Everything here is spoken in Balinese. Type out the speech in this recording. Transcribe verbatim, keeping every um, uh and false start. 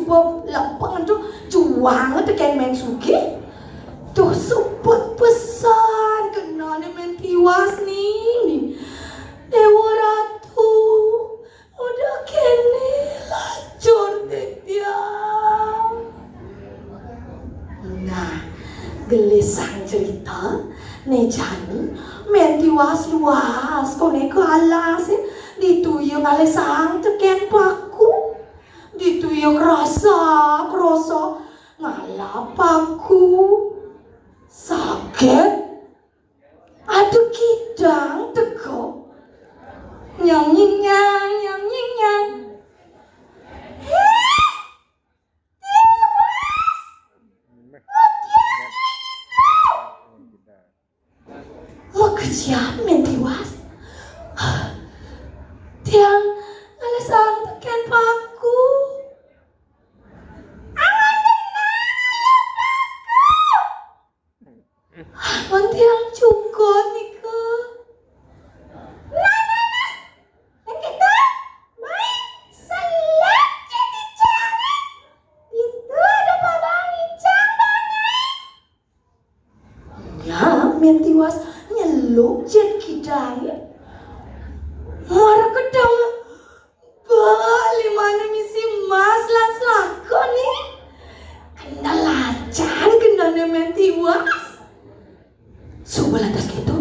Bob lepeng tuh juang tekén Mén Sugih. Tuh sebet pesan kenane Mén Tiwas ning. Dewa Ratu, udah kene lacur titiang. Nah, gelisang cerita, ne jani Mén Tiwas luas kone ke alas, eh. Ditu ia ngalesang tekén paku. Ditu ia kerasa, kerasa ngalap paku. Saget. Aduh kidang teko. Nyang nyinyang, nyang nyinyang. Heh! Tiwas! Udian itu! Makejang Mén Tiwas. Tiang ngalesang tekén paku. Angan tenang, ayo paku. Mun tiang cukut nika. Nah, nah, nah. Nek kita main selek citi cangin. Itu ada pabang icang bang nyai. Ya, Mén Tiwas nyeluk jet kidange. Muara kedang. Bali mana misi emas lan selaka ni. Kendal acan kendane Mén Tiwas. Suba lantas gitu,